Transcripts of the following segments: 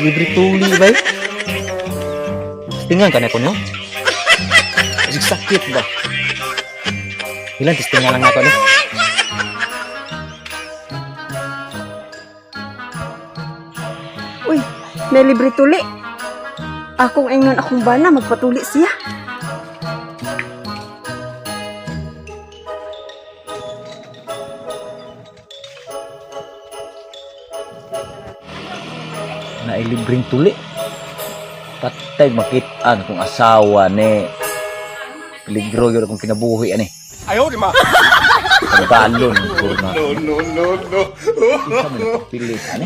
Libre tuli bay. Tingan ka na ko no? Isig sakit ba? Ilan tistingan lang nato ni? Uy, may libre tuli. Akong ingnon akong bana, magpatuli siya. Nailibreng tuli. Patay makitaan kung asawa ni. Peligro yun akong kinabuhi ani. Ayaw, di ma. Pagbalon ko na. No, no, no, no. Kinsa man nagpilit ani?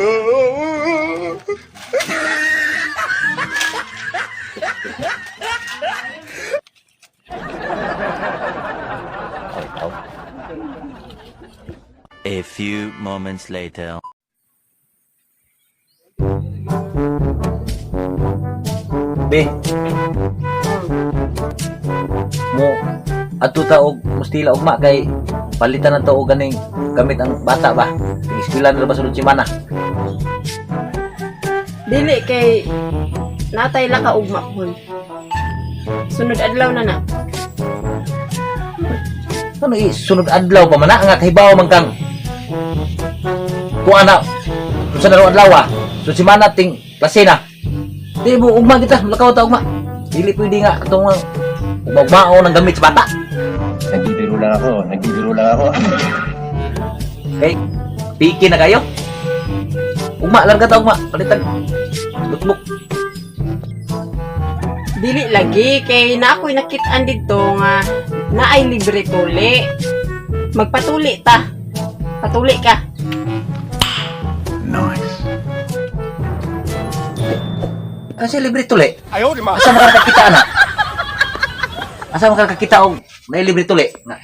Ay, tao. A few moments later. Be. Mo adto ta og mustila ugma kay palitan na to og ganing gamit ang bata ba. Eskwela na ba sulod semana? Dili kay natay la ka ugma kon. Sunod adlaw na na. Ano i sunod adlaw pa man na nga kahibaw man kang kung ana kung sa naroon adlaw ah. Sunod semana ting klase na. Di mo ugma kita, mulakaw ta ugma. Dili pwede nga atong ugma-ugmao ng gamit sa bata. Nagbibiro lang ako, nagbibiro lang ako. Kay piki na kayo. Ugma larga ta ugma, palitan. Lukbok. Dili lagi kay na ako'y nakitaan didto nga naay libre tuli. Magpatuli ta. Patuli ka. Kasi libre tuli. Ayaw, di ma. Asa makakakita ana? Asa makakakita og may libre tuli? Nga.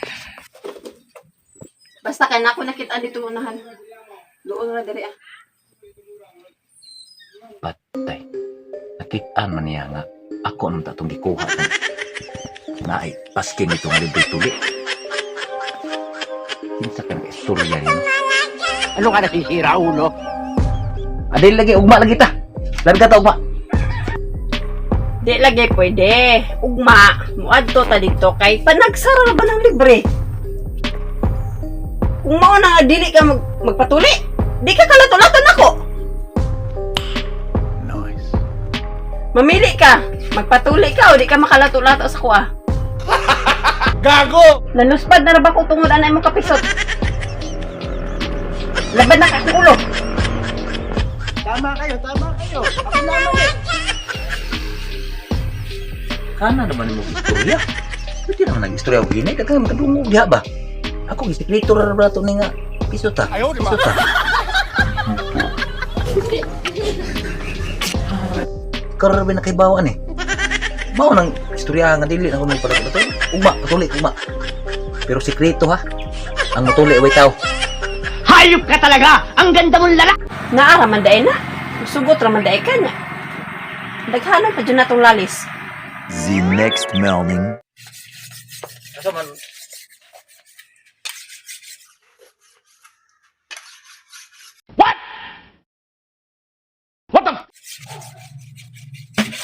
Basta kay na ako nakitaan dito unahan. Doon ra diri ah. Patay. Nakitaan man niya nga ako ang tatong gikuha. Naay paskin nito nga libre tuli. Kinsa ka istorya nimo? Ano ka nasisira, ulo? Adil lagi ugma lagi ta. Larga ta ugma. Di lagi pwede. Ugma, muadto ta dito kay panagsara na ba ng libre? Kung mao na nga dili ka magpatuli, di ka kalatulatan ako. Nice. Mamili ka, magpatuli ka o di ka makalatulato sa kuha. Gago! Naluspad na ra ba ko tungod anay mo kapisot? Laban na ka akong ulo. Tama kayo, tama kayo. Ako lamang eh. Kana naman nimo istorya. Pwede naman nag istorya og hinay daghang makadungog diha ba? Ako gisikreto ra ra to ni nga piso ta. Ayaw, di ma. Piso ta. Karon ra nakaibawan eh. Mao nang istorya nga dili na ko mo pala to. Ugma, patuli ugma. Pero sikreto ha. Ang mutuli way tao. Hayop ka talaga! Ang ganda mong lalaki! Naa ra man daay na. Sugot ra man daay ka niya. Daghanon pa dyan natong lalis. The next morning. Asa man What the?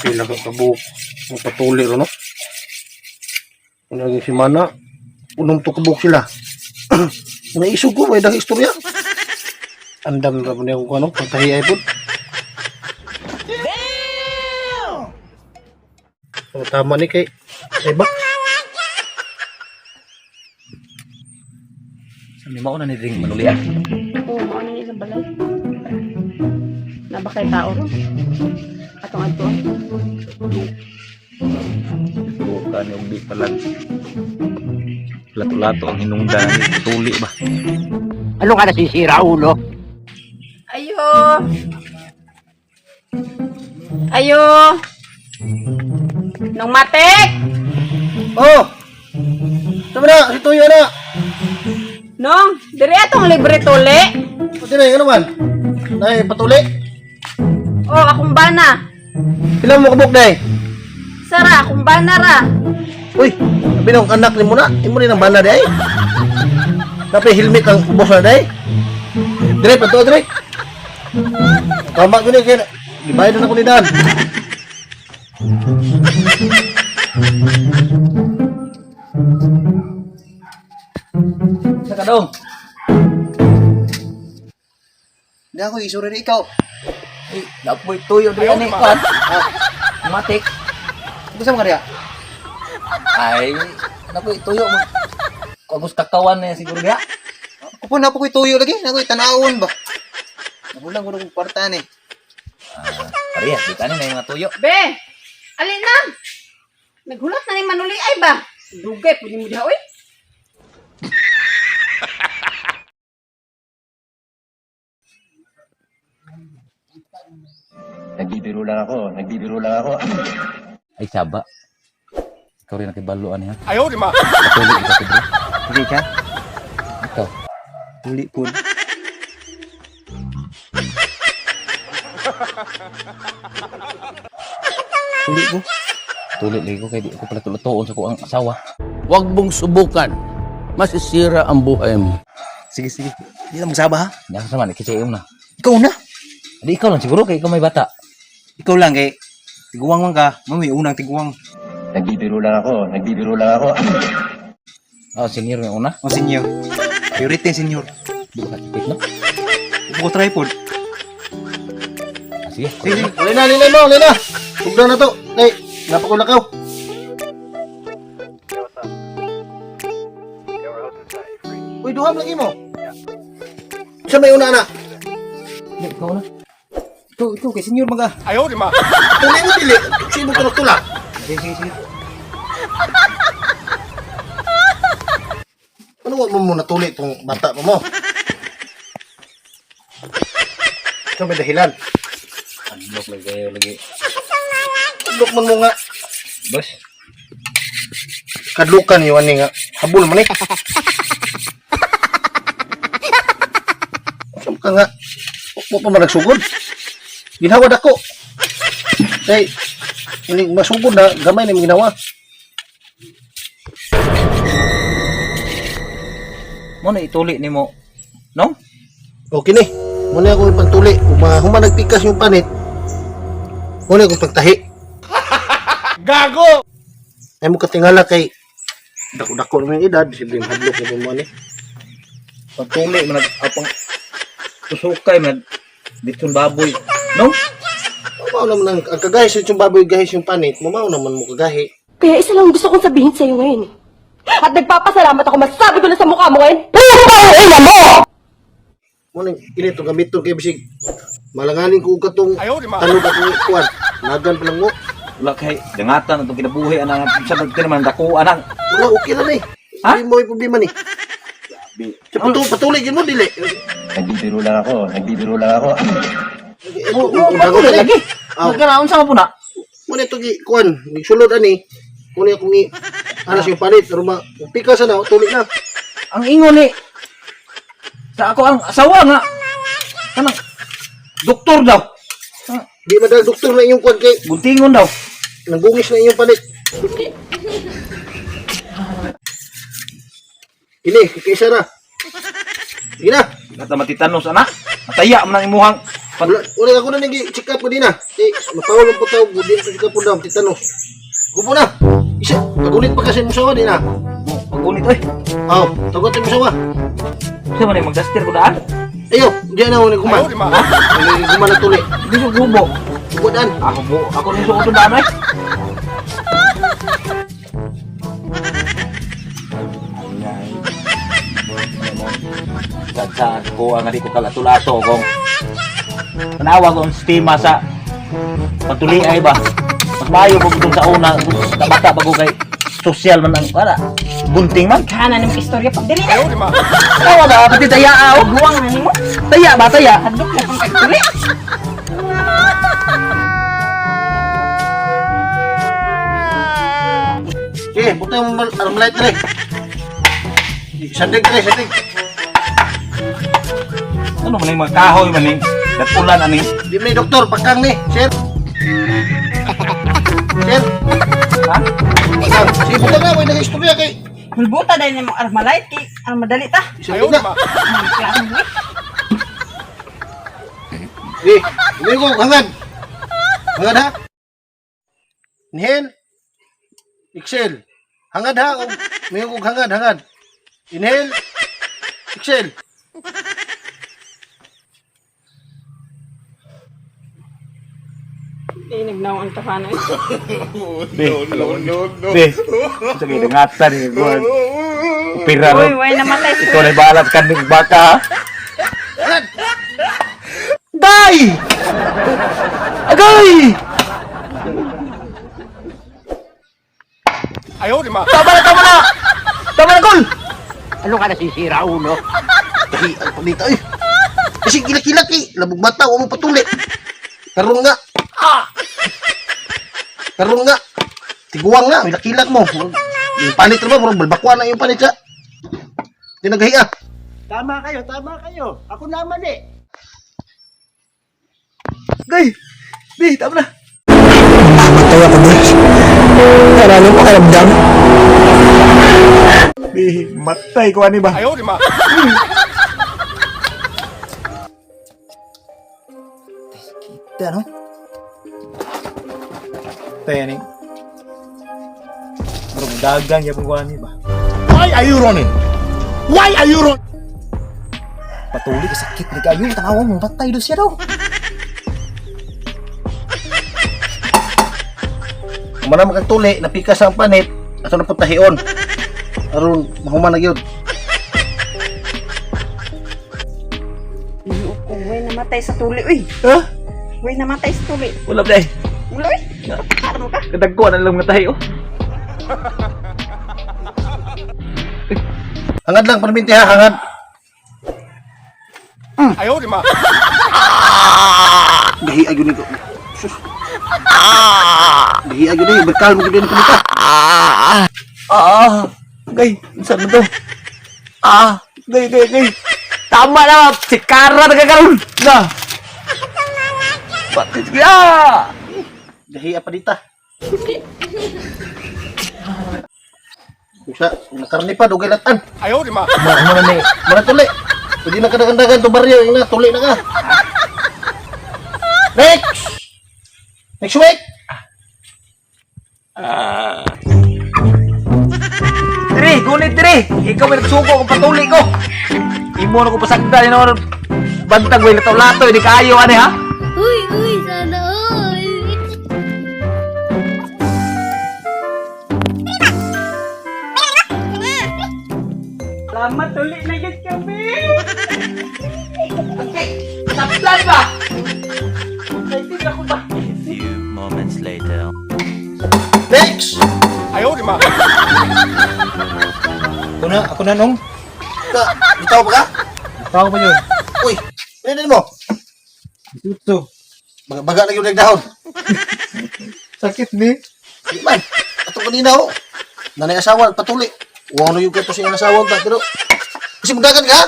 Pila ka kabuok magpatuli ro no. Kung naging si Mana, unong to kabuok sila. Naisog ko, may dahil istorya. Andam ra mo niya kung ano, pagtahi ay po. Oh, tama ni kay sa iba. Sa ni mao na ni ring manulian. Oo, mao na nilang balay. Naba kay tao ro. Atong adto. Buka ni og di palag. Lato-lato ang hinungdan ni tuli ba. Ano ka nasisira, ulo? Ayo. Ayo. Nung matik. Oh! Tama na, si Tuyo na. Nong, diri atong libre tuli. Pati na, ano man? Nay, patuli. Oh, akong bana. Pila mo kabuk, day? Sara, akong bana ra. Uy, sabi ng anak ni mo na. Imo rin ang bana, day. Napay helmet ang ubos na, day. Dire, pato, dire. Tama ko ni, kaya gibayad na ako ni Dan. Sa kadong. Hindi ako isuri rin ikaw. Ay, napoy tuyo diri ani kuan. Matik. Gusto mo nga riya? Ay, napoy tuyo mo. Kagus kakawan na siguro diha. Ako po na po ko'y tuyo lagi. Nako'y tanawon ba? Nabulang ko na kong kwarta ni. Parehas, di kanin na yung mga tuyo. Be, alin na. Naghulat na ni Manuli ay ba? Dugay pud mo diha oy. Nagbibiro lang ako, nagbibiro lang ako. Ay, saba. Ikaw rin nakibaluan niya. Ayaw, di ma. Patuloy ikaw siguro. Sige ka? Ikaw. Tuli po. Tuli ko. Tuloy lagi ko kay di ako pala tulutuon sa kuang asawa. Huwag mong subukan. Masisira ang buhay mo. Sige, sige. Hindi na magsaba ha. Hindi ako sama, kasi na. Ikaw na. Di ikaw lang siguro kay ikaw may bata. Ikaw lang kay tiguang man ka. Mami, unang tiguang. Nagbibiro lang ako, nagbibiro lang ako. Oh, senior yung una. O senyor. Favorite ni senyor. Di ba katipit, no? Upo ko tripod. Ah, sige. Sige, sige. Lina, lina mo, lina. Tugdan na to. Day, napakulakaw. Uy, duham lagi mo. Sa may una na. Di, ikaw na. Ikaw, ikaw kay senyor maga. Ayaw, di ma. Tuli mo dili. Sino ka nagtulak? Sige, sige, sige. Ano wa mo muna tuli tong bata pa mo? Ikaw may dahilan. Andok lagi kayo lagi. Kadlok man mo nga. Boss, Kadlukan yun ani nga. Habol man eh. Saan ka nga? Mo pa man nagsugod. Ginawa dako. Kay ini masugod na gamay na imong ginawa. mo na ituli nimo. No? Okay ni. Muna ako ipagtuli. Kung mga human nagpikas yung panit, muna akong pagtahi. Gago! Ay mo katingala kay dako-dako naman yung edad, siyempre hadlok na mo ni. Pagtuli man apang tusukay man bitson baboy. No? Mamaw naman ang kagahi sa yung baboy gahis yung panit, mamaw naman mo kagahi. Kaya isa lang gusto kong sabihin sa'yo ngayon eh. At nagpapasalamat ako, masabi ko na sa mukha mo ngayon, putang ina mo! Mo nang ini to gamiton kay bisig malanganin ko og katong Ayaw, di ma. tanod akong kuan. Nagan pa lang mo. Wala kay dangatan atong kinabuhi anang sa nagtira man dako anang. Wala okay na ni. Ha? Hindi mo yung problema ni. Sa patuloy yun mo dili. Nagbibiro lang ako, nagbibiro lang ako. Patuloy lagi. Aw. Magkanaon sa mo po na. Mo na ito gi kuan, sulod ani. Mo na akong i anas yung panit aron ma kung pikas na tuloy na. Ang ingon ni sa ako ang asawa nga kanang doktor daw. Di madal doktor na inyong kuan kay Guntingon daw. nanggungis na inyong panit. Ini, kaysa na. Sige na. Kata matitanos anak. Mataya man ang imuhang Wala, wala ako na nang check up ko din na. Eh, mapawal ang putaw, di ko check up po daw, titanos. Gupo na. Isa, tagulit pa kasi musawa din na. Paggunit oy. Aw, tagulit mo sawa. Sa man ay magdaster ko daan. Ayo, di na ako nagkuman. Ayaw, di ma. Nagkuman na tuli. Di ko gubo. Gudan. Ako bu ako rin suot daan oy. Sa ko ang di ko kalatulato kung tanawa ko ang sistema sa pagtuli ay ba mas maayo kung itong sa una sa bata bago kay sosyal man ang para gunting man Kana nimo istorya pag diri. Ayaw, di ma. tawa ba pati taya ah, oh. Guwang na nimo. Taya ba taya Hadlok na kang pagtuli. Sige, buto yung armlight dire. Sandig dire, sandig. Ano man yung mga kahoy man ning datulan ani. Di man ni doktor, pakang ni, sir. Sir. Ha? Pakang. Sige, buto na, may nag-istorya kay. Hulbuta dahil nimo armalite kay ang madali ta. Sandig na. Sige, uwi ko, hangad. Hangad ha. Inhale. Exhale. Hangad ha. Umiyo ko hangad, hangad. Inhale. Exhale. Eh, nagnaw ang tafana. Be, no, no, no. Be, sige, dangatan ni God. Pira Uy, ro. way namatay sa Ikaw na bahala sa kanding baka. ha? Day! Agay! Ayaw, di ma. Tama na, tama na! Tama na, gol! Ano ka nasisira, ulo? Dahi ang pamita eh. Kasi kilak-kilak eh. Labog mata, huwag mo patuli. Karoon nga. Ah! Karoon nga. Tiguang nga, ilak-kilak mo. Yung panit na ba, murag balbakwa na yung panit ka. Di nagahi ah. Tama kayo, tama kayo. Ako naman eh. Gay! Be, tama na! Mamatay ako, boy. Wala nang pakiramdam. Be, matay ko ani ba? Ayaw, di ma. Kita, no? Tayo ni. Murag dagang yapon ko ani ba? Why are you running? Why are you running? Patuloy ka sakit ni kayo. Tanawa mo, patay do siya daw. Kung man makatuli, napikas ang panit, ato na putahion. Aron, mahuman na gyud. Way namatay sa tuli uy. Ha? Way namatay sa tuli. Wala ba eh. Wala uy. Ano ka? Kadagko na lang nga tayo. Hangad lang, perminti ha, hangad. Ayaw, di ma. Gahi ay yun ko. Sus. Gahi ay yun eh, berkal mo gyud ni pamita. Ah! Gay, saan na to? Ah! Gay, gay, gay! Tama na! Si Kara nagkakaroon! Na! Pati ah! Gahi pa dita. Usa, nakarni pa, dugay latan. Ayaw, di ma. Mana ni? Mana tuli. Pwede na kadagandagan to baryo, ina, tuli na ka. Next! Next week! Dire, gunit dire! Ikaw may nagsuko kung patuli ko! Imo na ko pasagdan ni noon. Bantag way lataw-lato, hindi kaayo ani ha? Uy, uy, sana all. Salamat tuli na gid kami. Taplan ba? Excited ako ba? Few moments later. Next! Ayaw, di ma. Ako na nung. Ka, bitaw pa ka? Tao pa yun. Uy, ano mo? Ito. Baga, baga na yung nagdahon. Sakit ni. Di man, ato kanina ho. Nanay asawa, patuli. Wow na yung kato sa iyang asawa ba, pero... Kasi mudagan ka?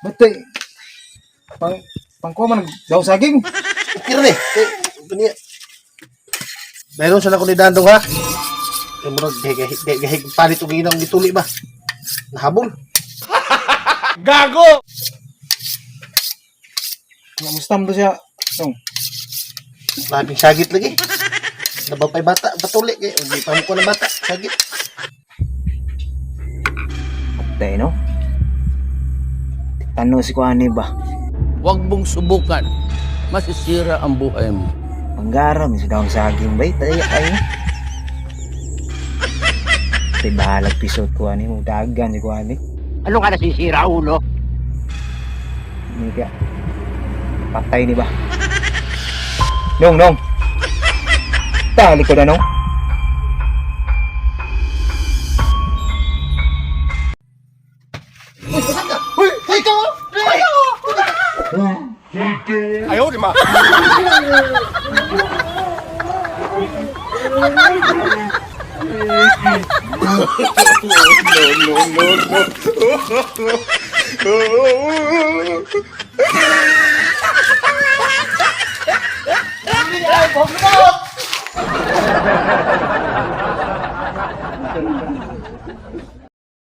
Batay. Pang, pangkuha man, daw saging. Okay rin eh. Kay, kaniya. Meron sa ako ni Dandong ha. Kaya murag, gahig, gahig, palit og ginang gituli ba? Nahabol. Gago! Mustam to siya. Nung. Labing sagit lagi. Nabapay bata, patuli. Kay, hindi pa mo ko ng bata, sagit. Patay, no? Tano si Kuani ba? Huwag mong subukan. Masisira ang buhay mo. Panggara, may daw saging ba? Tayo kayo. Tay bahalag pisot ko ani mo dagan si Kuani. Ano ka nasisira, ulo? Hindi ka. Patay ni ba? Nong, nong. Tali ko na nong. Uy, pasan ka? Uy, uy, ikaw! Uy, Ayaw, di ma. No, no, no, no.